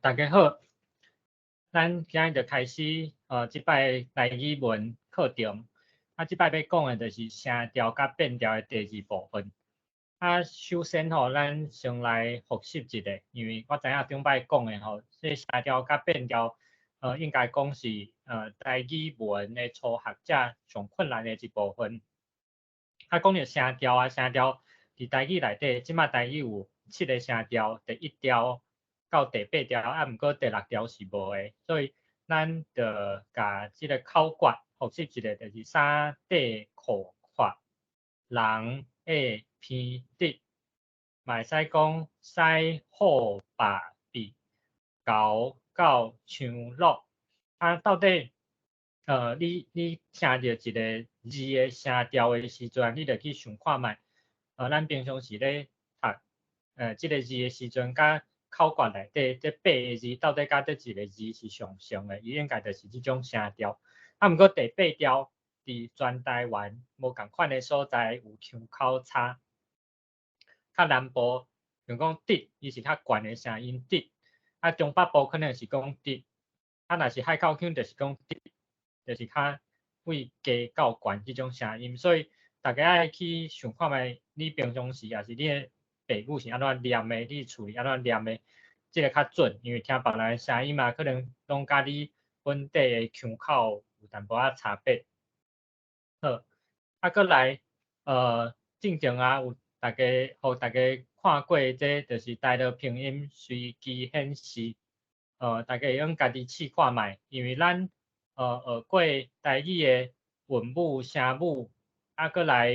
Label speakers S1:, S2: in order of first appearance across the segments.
S1: 大家好，咱今日就開始這擺台語文課程。啊，這擺欲講的就是聲調佮變調的第二部分。啊，首先吼，咱先來複習一下，因為我知影頂擺講的吼，這聲調佮變調，應該講是台語文的初學者上困難的一部分。啊，講著聲調啊，聲調佇台語內底，這馬台語有七个聲調，第一調到第八調，啊，毋過第六調是無的，所以咱就共這个口訣複習一下，就是三塊褲闊人下鼻滴，嘛會使講屎虎把比猴到牆落。啊，到底你聽著一个字的聲調的時陣，你就去想看覓，咱平常時咧讀這个字的時陣，佮口訣內底這八个字到底佮佗一个字是相像的，伊應該就是這種聲調。啊，毋過第八調佇全台灣無仝款的所在有腔口差。較南部像講滴，伊是較懸的聲音滴，啊，中北部可能是講滴，啊，若是海口腔就是講滴，就是較位低到懸這種聲音。所以大家愛去想看覓，你平常時抑是你的爸母是按怎念的，你厝裡按怎念的，這个較準，因為聽別人的聲音嘛，可能攏佮你本地的腔口有淡薄仔差別。好，啊，閣來，進前啊，有大家予大家看過，這就是台樂拼音隨機顯示，大家會用家己試看覓，因為咱學過台語的韻母、聲母，啊，閣來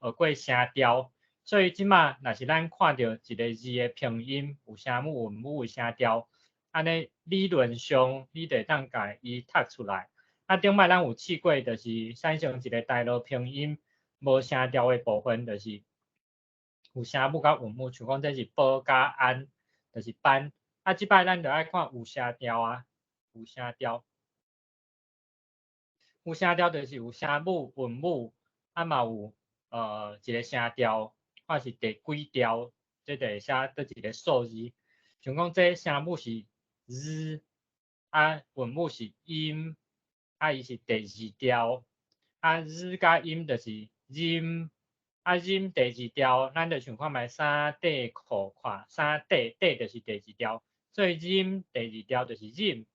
S1: 學過聲調，所以這馬若是咱看著一个字的拼音有聲母、韻母、有聲調，按呢理論上你就會當共伊讀出來。啊，頂擺咱有試過，就是產生一个台樂拼音無聲調的部分，就是有聲母佮韻母，像講這是寶佮安，就是班。啊，這擺咱就愛看有聲調啊，有聲調，有聲調就是有聲母、韻母，啊嘛有一个聲調，看是第幾調，這就會寫佗一个數字。像講這聲母是 z，啊韻母是音，啊伊是第二調，啊 z 佮音就是音，啊音第二調，咱就想看覓衫短褲闊，衫短短就是第二調，所以音第二調就是音，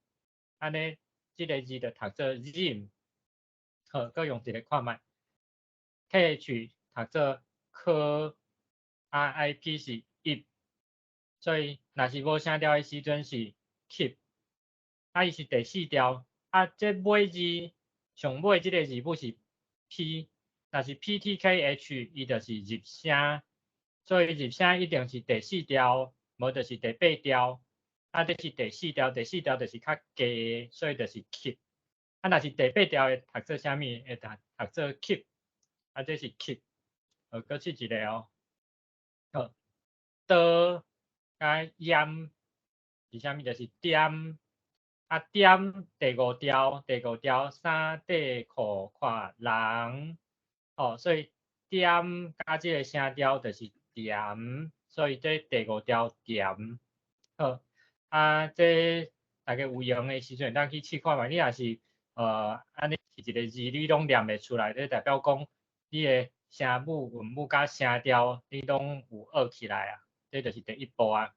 S1: 按呢這个字就讀做音。好，閣用一个看覓，K H 讀做科，啊 I P 是一，所以若是無聲調的時陣是 keep，啊伊是第四調，啊這尾字上尾這个字母是 P，若是 P T K H，伊就是入聲，所以入聲一定是第四調，無就是第八調，啊這是第四調，第四調就是較低，所以就是 keep。啊，若是第八調會讀做啥物？會讀讀做 keep，啊，這是 keep。好，閣試一个哦。好，刀佮鹽是啥物？就是點。啊，點第五調，第五調衫短褲闊人，哦，所以點佮這个聲調就是點，所以這第五調點。好，啊，這大家有閒的時陣會當去試看覓。你若是按呢一个字你攏念會出來，這代表講你的聲母、韻母佮聲調你攏有學起來啊，這就是第一步啊。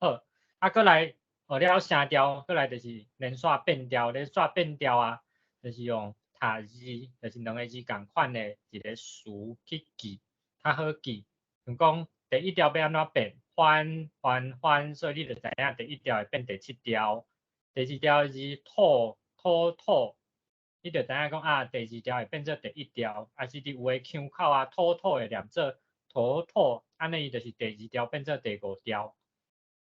S1: 好，啊，閣來學了聲調，閣來就是連續變調，連續變調啊，就是用疊字，就是兩个字仝款的一个詞去記，較好記。像講第一調欲按怎變？翻翻翻，所以你就知影第一調會變第七調。第二調是吐吐吐，你就知影講啊，第二調會變做第一調，抑是佇有的腔口啊，吐吐會念做吐吐，按呢伊就是第二調變做第五調。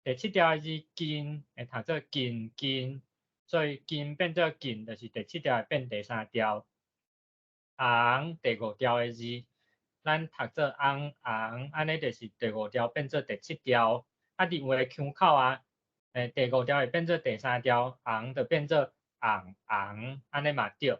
S1: 第七調的字近會讀做近近，所以近變做近，就是第七調會變第三調。紅第五調的字，咱讀做紅紅，按呢就是第五調變做第七調。啊，佇有的腔口啊，第五調會變做第三調，紅就變做紅紅，按呢嘛對。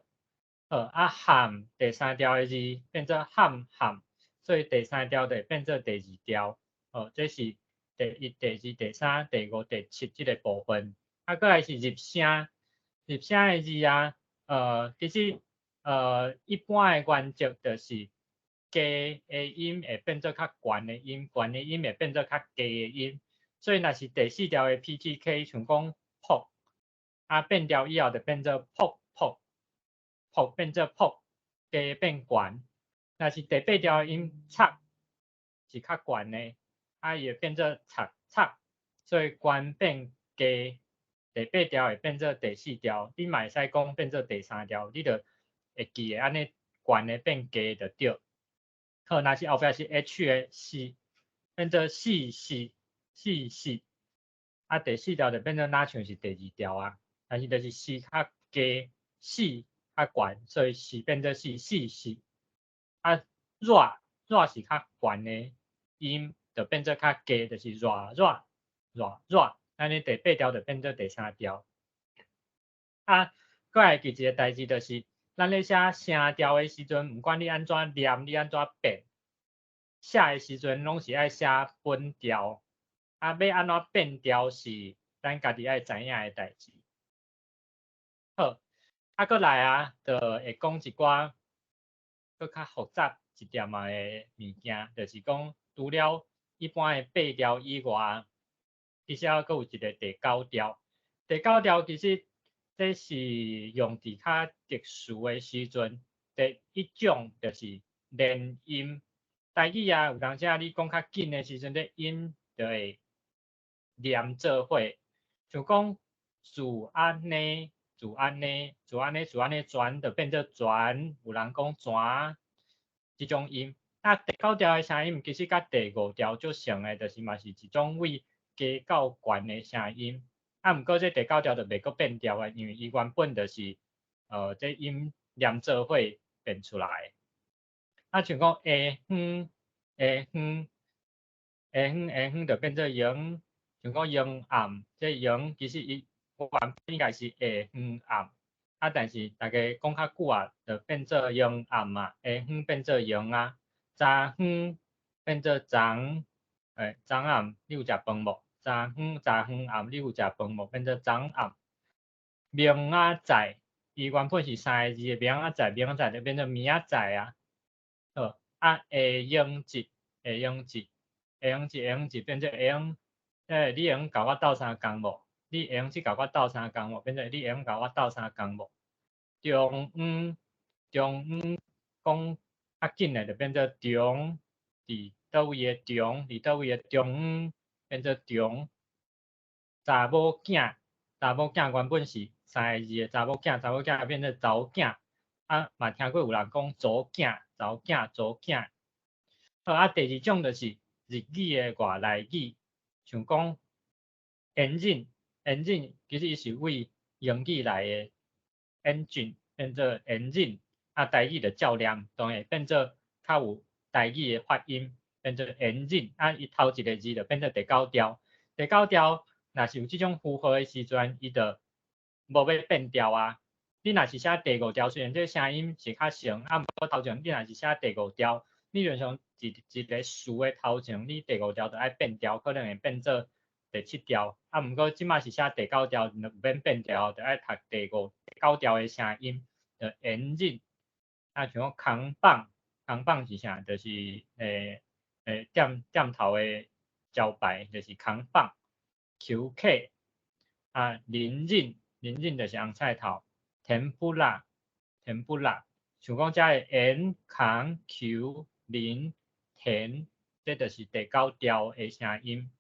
S1: 好，啊譀第三調的字變做譀譀，所以第三調就會變做第二調。好，這是第一、第二、第三、第五、第七這个部分。啊，閣來是入聲，入聲的字啊，其實一般的原則就是低的音會變做較懸的音，懸的音會變做較低的音。所以若是第四調的 PTK，像講噗，啊變調以後就變做噗噗，噗變做噗，低變懸。若是第八調的音插是較懸的，啊伊會變做插插，所以懸變低，第八調會變做第四調，你嘛會使講變做第三調，你就會記得按呢懸的變低就對。好，若是後壁是 H 的是變做四四四四，啊第四調就變做若像是第二調啊，但是就是四較低，四較懸，所以四變做四四四。啊，熱熱是較懸的音，就變做較低，就是熱熱熱熱，按呢第八調就變做第三調。啊，閣來記一个代誌，就是咱咧寫聲調的時陣，毋管你按怎念，你按怎變，寫的時陣攏是愛寫本調。啊，欲按怎變調是咱家己愛知影的代誌。好，啊，閣來啊，就會講一寡閣較複雜一點仔的物件，就是講除了一般的八調以外，其實還閣有一个第九調。第九調其實這是用佇較特殊的時陣。第一種就是連音，台語啊，有當時啊，你講較緊的時陣，這音就會連做伙，像講自按呢，自按呢，自按呢，自按呢，全就變做全，有人講全，這種音。啊，第九調的聲音其實佮第五調足像的，就是嘛是一種為低到懸的聲音。啊，毋過這第九調就袂閣變調的，因為伊原本就是，這音連做伙變出來。啊，像講下昏、下昏、下昏、下昏就變做陽，像講陽暗，這陽其實伊原本應該是下昏暗，啊，但是大家講較久啊，就變做陽暗啊，下昏變做陽啊，早昏變做昨，昨暗你有食飯無？昨昏昨昏暗你有食飯無？變做昨暗。明仔載，伊原本是三个字的明仔載，明仔載就變做明仔載啊。好，啊下用一，下用一，下用一，下用一變做會用，你會用共我鬥相共無？你會用去共我鬥相共無？變做你會用共我鬥相共無？中央，中央講較緊的就變做中，佇佗位的中，佇佗位的中央變做中。查某囝，查某囝原本是三个字的查某囝，查某囝變做查某囝，啊嘛聽過有人講祖囝、查某囝、祖囝。好，啊第二種就是日語的外來語，像講 engine，engine 其實伊是為英語來的 engine 變做 engine，啊台語就照念，當然變做較有台語的發音，變做 engine，啊伊頭一个字就變做第九調，第九調若是有這種符號的時陣，伊就無欲變調啊。你若是寫第五調，雖然這个聲音是較長，啊，毋過頭前你若是寫第五調，理論上一一个詞的頭前，你第五調就愛變調，可能會變做第七調。啊，毋過這擺是寫第九調，毋免變調，就愛讀第五第九調的聲音，就延忍。啊，像講扛棒，扛棒是啥？就是店頭的招牌，就是扛棒。球客，啊，忍忍，忍忍就是紅菜頭。天婦羅，天婦羅，像講遮的延、扛、球、忍、田，這就是第九調的聲音。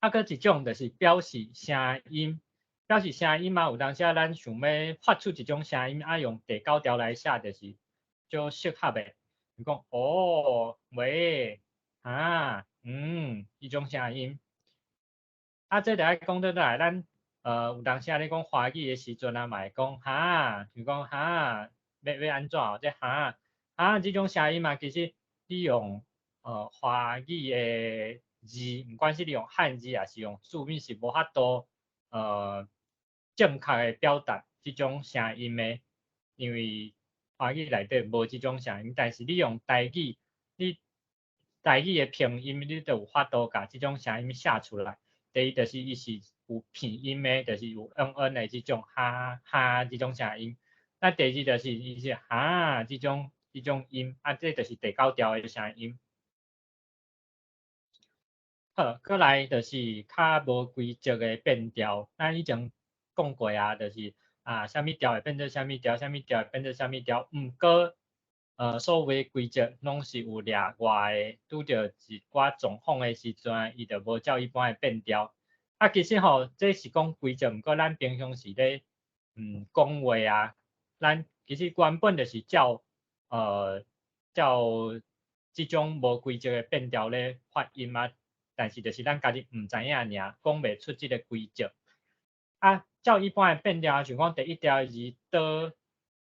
S1: 啊，閣一種就是表示聲音，表示聲音嘛，有當時啊，咱想欲發出一種聲音，啊，用第九調來寫，就是足適合的。比如講，哦，喂，啊，嗯，這種聲音。啊，這就愛講倒來，咱有當時啊，你講華語的時陣啊，嘛會講哈，就講哈，欲按怎？這哈哈這種聲音嘛，其實你用華語的字，毋管是你用漢字，抑是用注音，是無法度正確的表達這種聲音的，因為華語內底無這種聲音。但是你用台語，你台語的拼音，你就有法度共這種聲音寫出來。第一就是伊是有鼻音的，就是有嗯嗯的這種哈哈這種聲音。那第二就是伊是哈這種音，啊，這就是第九調的聲音。好，過來就是較無規則的變調。咱以前講過啊，就是啊，啥物調會變做啥物調，啥物調會變做啥物調。毋過，所謂規則攏是有例外的，拄著一寡狀況的時陣，伊就無照一般的變調。啊，其實吼，這是講規則，毋過咱平常時咧，講話啊，咱其實原本就是照這種無規則的變調咧發音啊。但是就是咱家己毋知影爾，講袂出這個規則。啊，照一般的變調，像講第一調字刀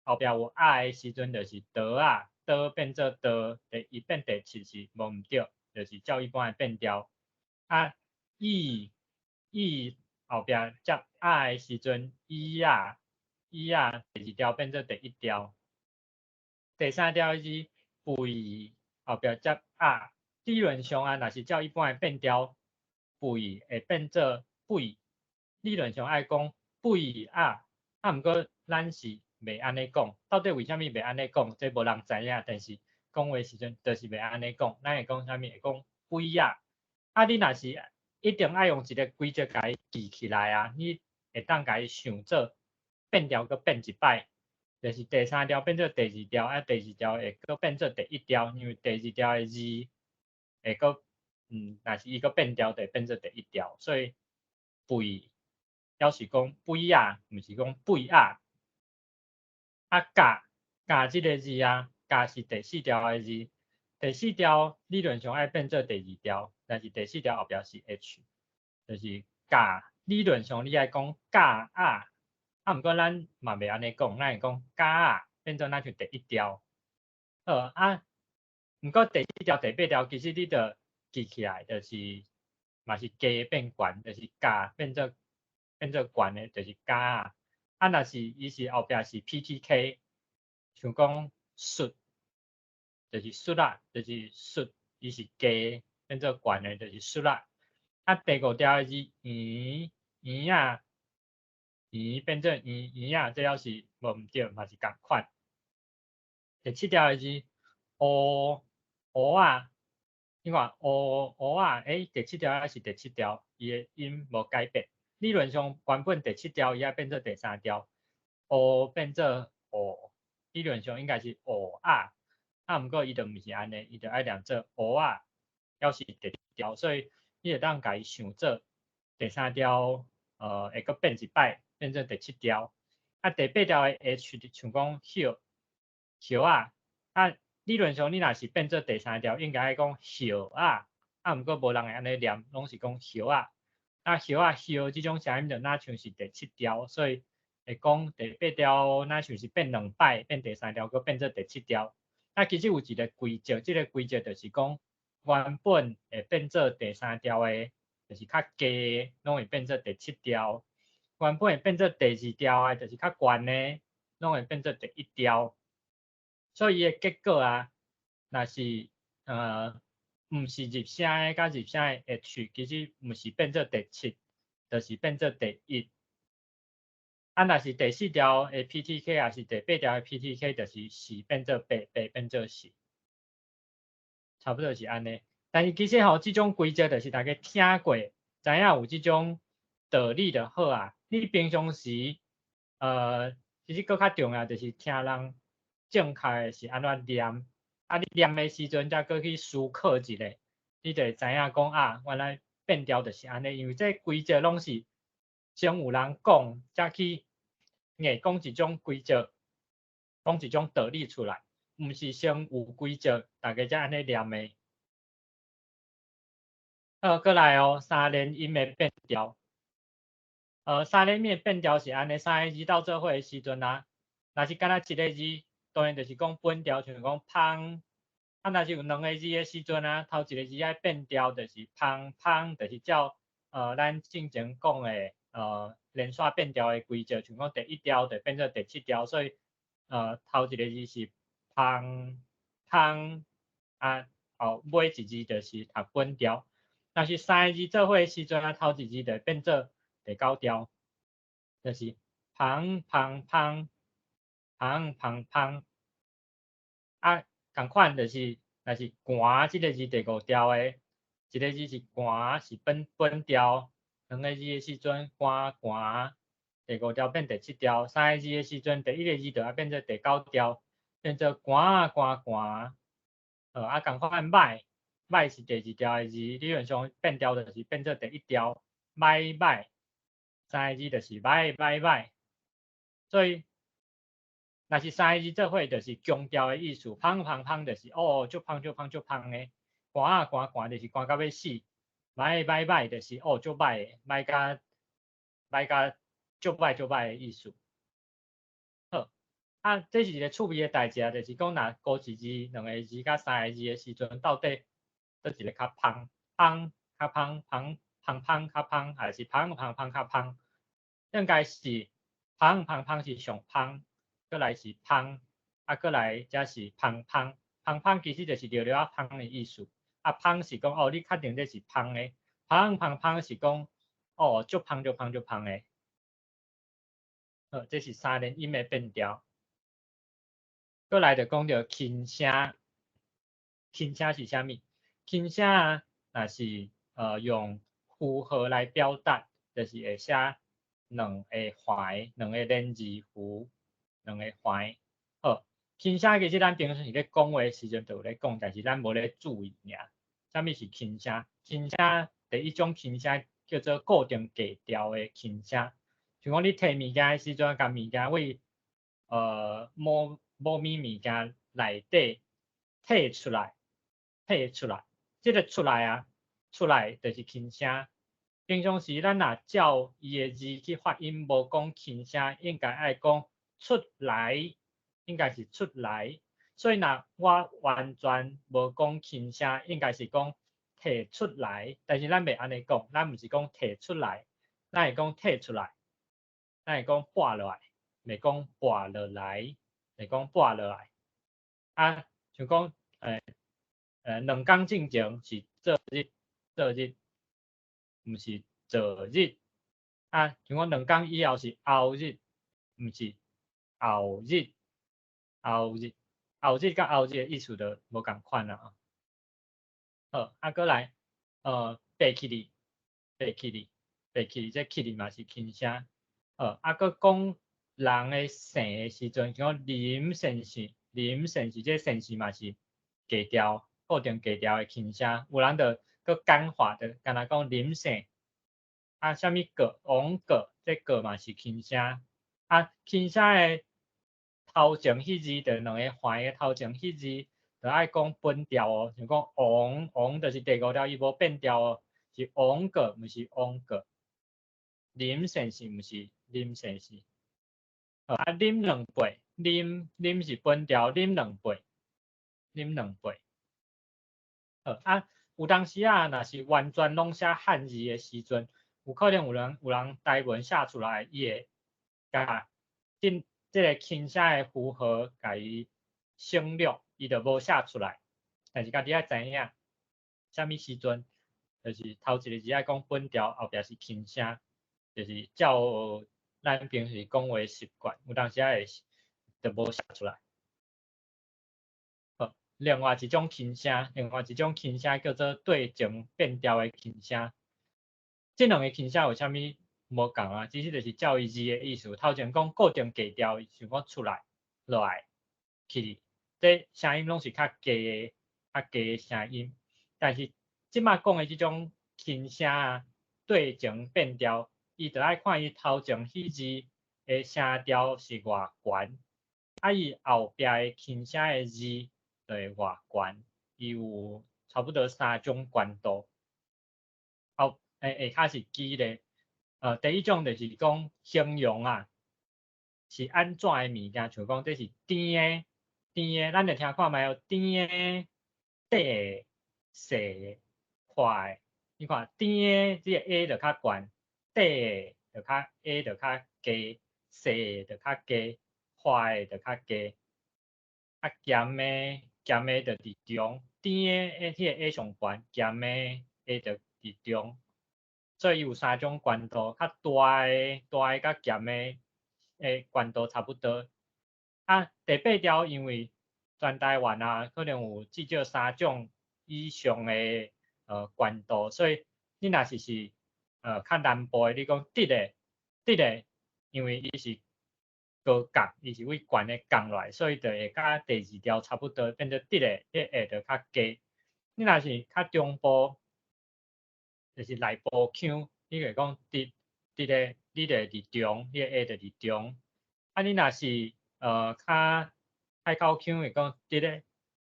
S1: 後壁有仔的時陣，就是刀仔，刀變做刀，第一變第七是無毋對，就是照一般的變調。啊，椅椅後壁接仔的時陣，椅仔椅仔，第二調變做第一調。第三調字背後壁接仔。理論上啊，若是照一般的變調，背會變做背。理論上愛講背仔，啊，毋過咱是袂按呢講。到底為啥物袂按呢講？這無人知影。但是講話時陣就是袂按呢講。咱會講啥物？會講背仔。啊，你若是一定愛用一個規則共伊記起來啊，你會當共伊想做變調閣變一擺，就是第三調變做第二調，啊，第二調會閣變做第一調，因為第二調的字會閣，若是伊閣變調，就會變做第一調，所以背表示講背仔，毋是講背仔。啊，甲甲這個字啊，甲是第四調的字，第四調理論上愛變做第二調，但是第四調後壁是 H，就是甲理論上你愛講甲仔，啊，毋過咱嘛袂按呢講，咱會講甲仔變做咱像第一調。好啊，毋過第四調、第八調其實你著記起來，就是嘛是加變懸，就是甲變做懸的，就是甲仔。啊，若是伊是後壁是 PTK，像講術，就是術仔，就是術，伊是加變做懸的，就是術仔。啊，第五調的字圓圓仔，圓變做圓圓仔，這了是無毋對，嘛是仝款。第七調的字烏烏仔，你看烏烏仔，欸，第七調還是第七調，伊的音無改變。理論上原本第七調伊愛變做第三調，烏變做烏，理論上應該是烏仔，啊，毋過伊就毋是按呢，伊就愛念做烏仔，猶是第七調，所以你會當共伊想做第三調，會閣變一擺，變做第七調。啊，第八調的 H 像講葉葉仔，啊，理論上你若是變做第三調，應該愛講葉仔，啊，毋過無人會按呢念，攏是講葉仔。啊，葉仔葉這種聲音就若像是第七調，所以會講第八調若像是變兩擺，變第三調，閣變做第七調。啊，其實有一個規則，這個規則就是講，原本會變做第三調的，就是較低，攏會變做第七調；原本會變做第二調的，就是較懸的，攏會變做第一調。所以伊的結果啊，若是毋是入聲的，佮入聲的 H，其實毋是變做第七，就是變做第一。啊，若是第四調的 PTK，抑是第八調的 PTK，就是四變做八，八變做四，差不多是按呢。但是其實吼，這種規則就是大家聽過，知影有這種道理就好啊。你平常時，其實閣較重要就是聽人正確的是按怎念，啊，你念的時陣才閣去思考一下，你就會知影講啊，原來變調就是按呢，因為這規則攏是先有人講，才去硬講一種規則，講一種道理出來，毋是先有規則，大家才按呢念的。好，閣來哦，三連音的變調。三連音的變調是按呢，三个字鬥做伙的時陣啊，若是干焦一个字，當然就是講本調，像講芳。啊，若是有兩个字的時陣啊，頭一个字愛變調，就是芳芳，就是照咱進前講的連續變調的規則，像講第一調就變做第七調，所以頭一个字是芳芳啊，後尾一字就是讀本調。若是三個字做伙的時陣啊，頭一字就會變做第九調，就是芳芳芳芳芳芳。啊，仝款就是，若是寒這个字第五調的，一个字是寒是本本調，兩个字的時陣寒寒，第五調變第七調，三个字的時陣第一個字就愛變做第九調，變做寒寒寒。啊，仝款䆀，䆀是第二調的字，理論上變調就是變做第一調，䆀䆀，三个字就是䆀䆀䆀。所以，若是三個字做伙，就是強調的意思，芳芳芳就是哦，足芳足芳足芳的，寒啊寒寒就是寒甲欲死，䆀䆀䆀就是哦，足䆀的，䆀甲䆀甲足䆀足䆀的意思。好，啊，這是一個趣味的代誌啊，就是講若孤一字、兩個字佮三個字的時陣，到底佗一个較芳？芳較芳，芳芳芳較芳，還是芳芳芳較芳？應該是芳芳芳是上芳。閣來是芳，啊，閣來才是芳芳。芳芳其實就是著著仔芳的意思。啊，芳是講哦，你確定這是芳的。芳芳芳是講哦，足芳足芳足芳的。好，這是三連音的變調。閣來就講著輕聲，輕聲是啥物？輕聲啊，若是用符號來表達，就是會寫兩個橫，兩個連字符。兩个橫，好，輕聲其實咱平常時咧講話時陣就有咧講，但是咱無咧注意爾。啥物是輕聲？輕聲第一種輕聲叫做固定格調的輕聲，像講你提物件的時陣，共物件為某某物物件內底提出來，提出來，這个出來啊，出來就是輕聲。平常時咱若照伊的字去發音，無講輕聲，應該愛講出來，應該是出來。所以若我完全無講輕聲，應該是講提出來。但是咱袂按呢講，咱毋是講提出來，咱會講提出來，咱會講跋落來，袂講跋落來，會講跋落來。啊，像講2工進前是做日，做日，毋是做日。啊，像講兩工以後是後日，毋是後日，後日，後日佮後日的意思就無仝款啊。好，啊，閣來，白起哩，白起哩，白起哩，這起哩嘛是輕聲。好，啊，閣講人的姓的時陣，像講林先生，林先生，這先生嘛是格調，固定格調的輕聲。有人就閣簡化，就干焦講林姓。啊，啥物閣，王閣，這閣嘛是輕聲。啊，輕聲的頭前彼字，就兩個橫的頭前彼字，就愛講本調哦。像講王，王就是第五調，伊無變調哦，是王閣，毋是王閣。林先生毋是林先生。啊，啉兩杯，啉啉是本調，啉兩杯，啉兩杯。好，啊，有當時啊，若是完全攏寫漢字的時陣，有可能有人台文寫出來，伊會共這个輕聲的符號共伊省略，伊就無寫出來。但是家己愛知影，啥物時陣，就是頭一个字愛講本調，後壁是輕聲，就是照咱平時講話習慣，有當時仔會就無寫出來。好，另外一種輕聲，另外一種輕聲叫做對前變調的輕聲。這兩個輕聲有啥物無仝啊？其實就是照伊字的意思。頭前講固定格調，像講出來、落來、去，這聲音攏是較低的、較低的聲音。但是這擺講的這種輕聲啊，對前變調，伊就愛看伊頭前彼字的聲調是偌懸，啊伊後壁的輕聲的字就會偌懸，伊有差不多三種懸度。後下跤是舉例，第一種就是講形容啊，是按怎的物件，像講這是甜的，甜的，咱就聽看覓哦，甜的、短的、細的、寬的，你看甜的這個 A 就較懸，短的就較 A 就較低，細的就較低，寬的就較低，啊鹹的鹹的就佇中，甜的彼個下上懸，鹹的下就佇中，所以伊有三種懸度，較大的、大的佮鹹的的懸度差不多。啊，第八調因為全台灣啊，可能有至少三種以上的懸度，所以你若是較南部的，你講直的，直的，因為伊是高降，伊是位懸的降落來，所以就會佮第二調差不多，變做直的，彼個下就較低。你若是較中部，就是內部腔，你會講直直的，你就會佇中，彼個下就佇中。啊，你若是較海口腔會講直的，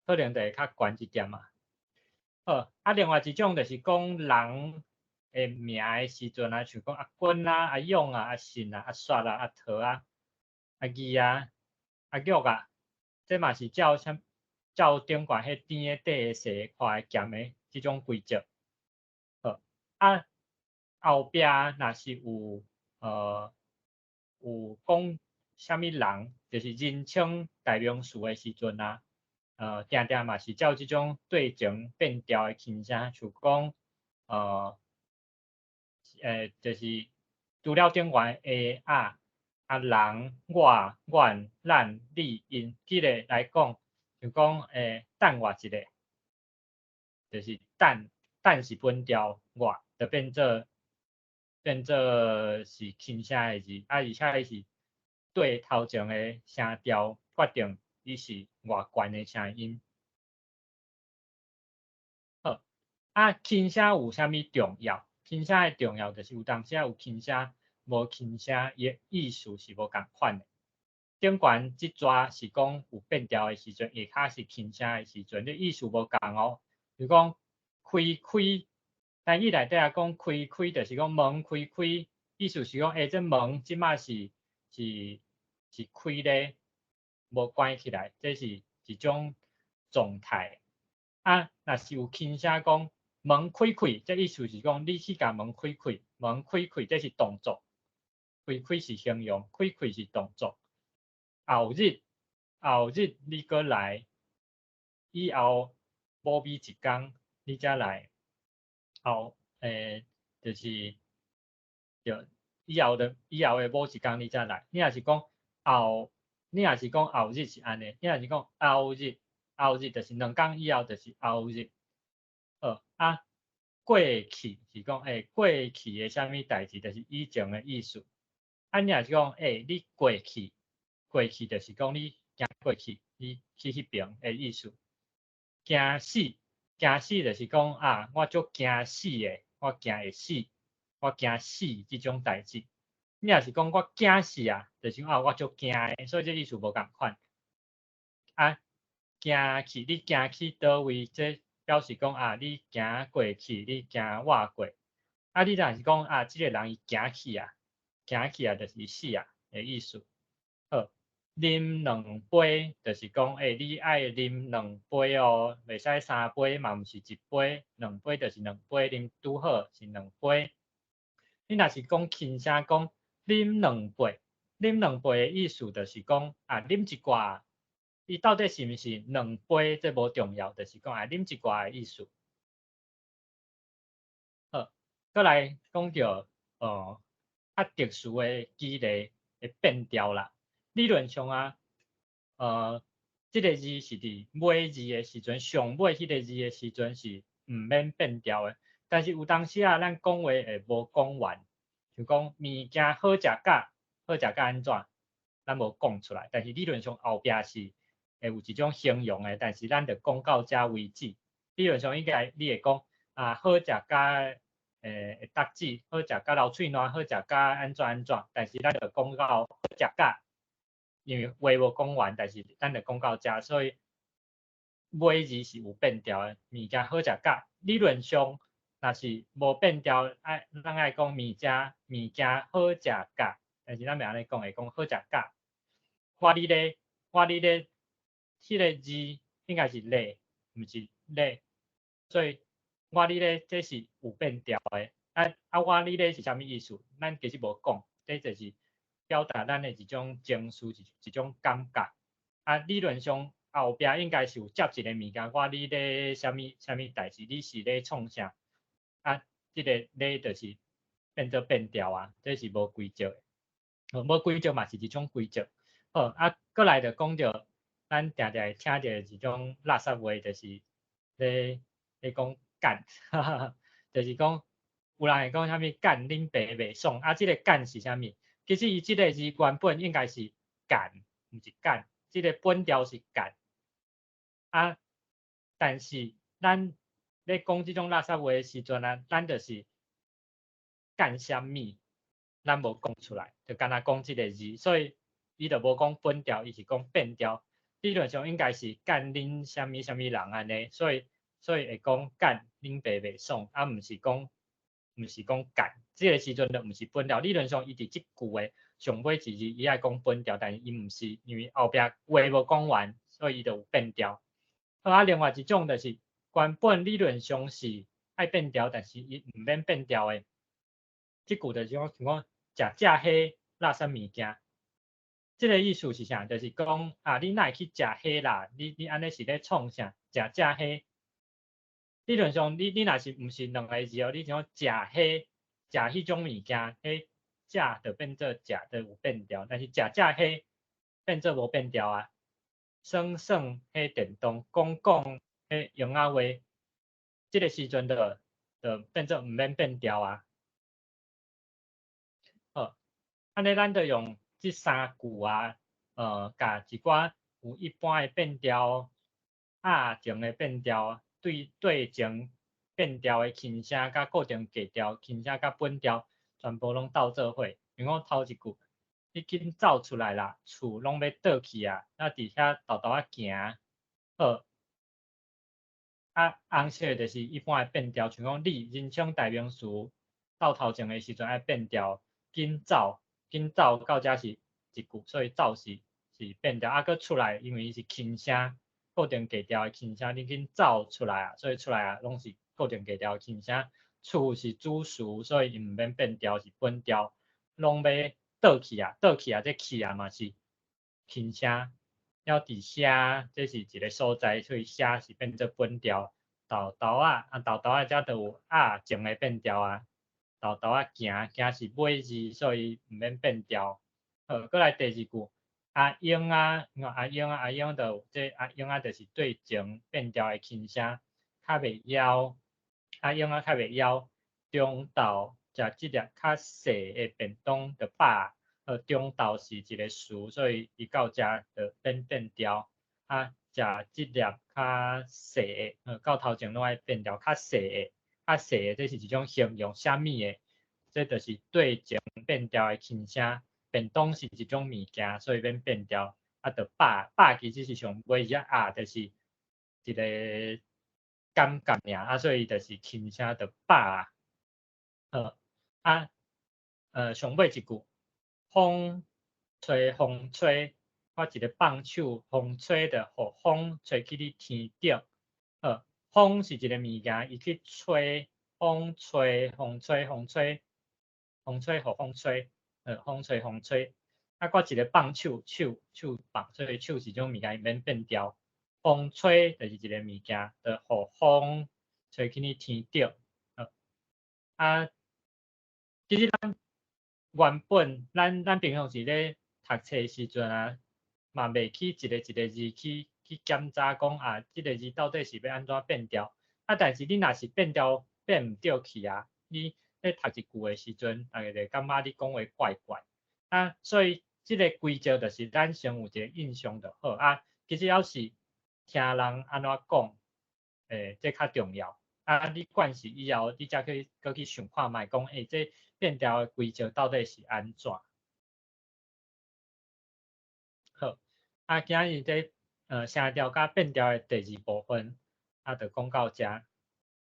S1: 可能就會較懸一點仔。好，啊，另外一種就是講人的名的時陣啊，像講阿君啊、阿勇啊、阿信啊、阿雪啊、阿桃啊、阿義啊、阿玉啊，這嘛是照啥照頂懸彼甜的、短的、細的、寬的、鹹的這種規則。好，啊，後壁若是有講啥物人，就是人稱代名詞的時陣啊，定定嘛是照這種對前變調的輕聲，像講就是除了頂懸的啊、啊人、我、阮、咱、你、𪜶，舉例來講，就講等我一下，就是等等是本調，我就變做是輕聲的字，啊而且伊是對頭前的聲調決定伊是偌懸的聲音。好，啊輕聲有啥物重要？輕聲的重要就是有當時有輕聲，無輕聲，伊的意思是無仝款的。頂懸這逝是講有變調的時陣，下跤是輕聲的時陣，這意思無仝哦。比如講開開，台語內底啊講開開，就是講門開開，意思是講，這門這擺是開咧，無關起來，這是一種狀態。啊，若是有輕聲講門開開，這意思是講你去共門開開，門開開，這是動作。開開是形容，開開是動作。後日，後日你閣來，以後無比一工你才來。後，就是對，以後的某一工你才來。你若是講後，你若是講後日是按呢，你若是講後日，後日就是2工以後就是後日。好，啊，過去是講過去的啥物代誌，就是以前的意思。啊，你若是講你過去，過去就是講你行過去，你去彼爿的意思。驚死，驚死就是講啊，我足驚死的，我驚會死，我驚死這種代誌。你若是講我驚死啊，就是講啊，我足驚的，所以這意思無仝款。啊，行去，你行去佗位，這表示講啊，你行過去，你行倚過。啊，你若是講啊，這個人伊行去啊，行去啊，就是伊死啊的意思。好，啉兩杯就是講，你愛啉兩杯哦，袂使三杯嘛，毋是一杯，兩杯就是兩杯，啉拄好是兩杯。你若是講輕聲講啉兩杯，啉兩杯的意思就是講啊，啉一寡，伊到底是毋是兩杯，這無重要，就是講啊，啉一寡的意思。好，閣來講著較特殊的舉例的變調啦。理論上啊，這個字是佇尾字的時陣，上尾彼個字的時陣是毋免變調的。但是有當時啊，咱講話會無講完，就講物件好食甲好食甲按怎，咱無講出來。但是理論上後壁是會有一種形容的，但是咱就講到遮為止。理論上應該你會講啊，好食甲會觸舌，好食甲流喙瀾，好食甲按怎按怎，但是咱就講到好食甲，因為話無講完，但是咱就講到遮，所以尾字是有變調的。物件好食甲，理論上若是無變調，愛咱愛講物件好食甲，但是咱袂按呢講，會講好食甲。我佇咧，我佇咧，彼個字應該是咧，毋是咧，所以我佇咧這是有變調的。啊啊，我佇咧是啥物意思？咱其實無講，這就是表達咱的一種情緒，一種感覺。啊，理論上後壁應該是有接一個物件，我你咧啥物啥物代誌，你是咧創啥？啊，這個咧就是變做變調啊，這是無規則的，無規則嘛是一種規則。好，啊，閣來就講著，咱定定會聽著一種垃圾話，就是咧講幹，就是講有人會講啥物幹恁爸袂爽，啊，這個幹是啥物？其實伊這個字原本應該是幹，毋是幹，這個本調是幹。啊，但是咱咧講這種垃圾話的時陣啊，咱就是幹啥物，咱無講出來，就干焦講這個字，所以伊就無講本調，伊是講變調。理論上應該是幹恁啥物啥物人按呢，所以會講幹恁爸袂爽，啊，毋是講幹，這個時陣就毋是本調。理論上伊佇這句的上尾一字，伊愛講本調，但是伊毋是，因為後壁話無講完，所以伊就有變調。好啊，另外一種就是原本理論上是愛變調，但是伊毋免變調的。這句就是講，像講食這彼垃圾物件，這個意思是啥？就是講啊，你哪會去食彼啦？你按呢是咧創啥？食這彼，理論上你若是毋是兩個字哦，你像食彼食彼種物件，彼食就變做食，就有變調，但是食這彼變做無變調啊。耍耍彼電動，講講彼閒仔話，這個時陣就變做毋免變調啊。好，按呢咱就用這三句啊，共一寡有一般的變調、壓前的變調、對前變調的輕聲，佮固定格調輕聲佮本調，全部攏鬥做伙。像講頭一句，你緊走出來啦，厝攏欲倒去啊，啊佇遐沓沓仔行。好，啊紅色就是一般的變調，像講你人稱代名詞鬥頭前的時陣愛變調，緊走，緊走到遮是一句，所以走是變調。啊，閣出來，因為伊是輕聲，固定格調的輕聲，你緊走出來啊，所以出來啊，攏是固定格調的輕聲。厝是主詞，所以伊毋免變調，是本調，攏欲倒去啊，倒去啊，這去啊嘛是輕聲。了佇遐，這是一個所在，所以遐是變做本調。沓沓仔，啊沓沓仔遮就有壓前的變調啊。沓沓仔行，行是尾字，所以毋免變調。好，閣來第二句，阿英啊，阿英啊，阿英就這阿英啊，就是對前變調的輕聲，較袂枵。阿英啊較袂枵，中晝食這粒較細的便當就飽。中晝是一個詞，所以伊到遮就免變調。啊，食這粒較細的，到頭前攏愛變調，較細的，較細的，這是一種形容啥物的，這就是對前變調的輕聲。便當是一種物件，所以免變調。啊，就飽，飽其實是上尾一啊，就是一個感覺爾，啊，所以就是輕聲就飽。好，啊，上尾一句，風吹風吹，我一個放手，風吹就予風吹去你天頂。好，風是一個物件，伊去吹，風吹，風吹，風吹，風吹，予風吹，風吹，風吹。啊，我一個放手，手手放，所以手是種物件，伊免變調。風吹就是一個物件，就予風吹去你天頂。啊，其實咱原本咱平常時咧讀冊時陣啊，嘛袂去一個一個字去檢查講啊，這個字到底是欲按怎變調。啊，但是你若是變調變毋對去啊，你咧讀一句的時陣，逐家就會感覺你講話怪怪。啊，所以這個規則就是咱先有一個印象就好。啊，其實猶是聽人按怎講，這較重要。啊，你慣勢以後，你才去閣去想看覓講，這變調的規則到底是按怎？好，啊，今日這聲調佮變調的第二部分，啊，就講到遮。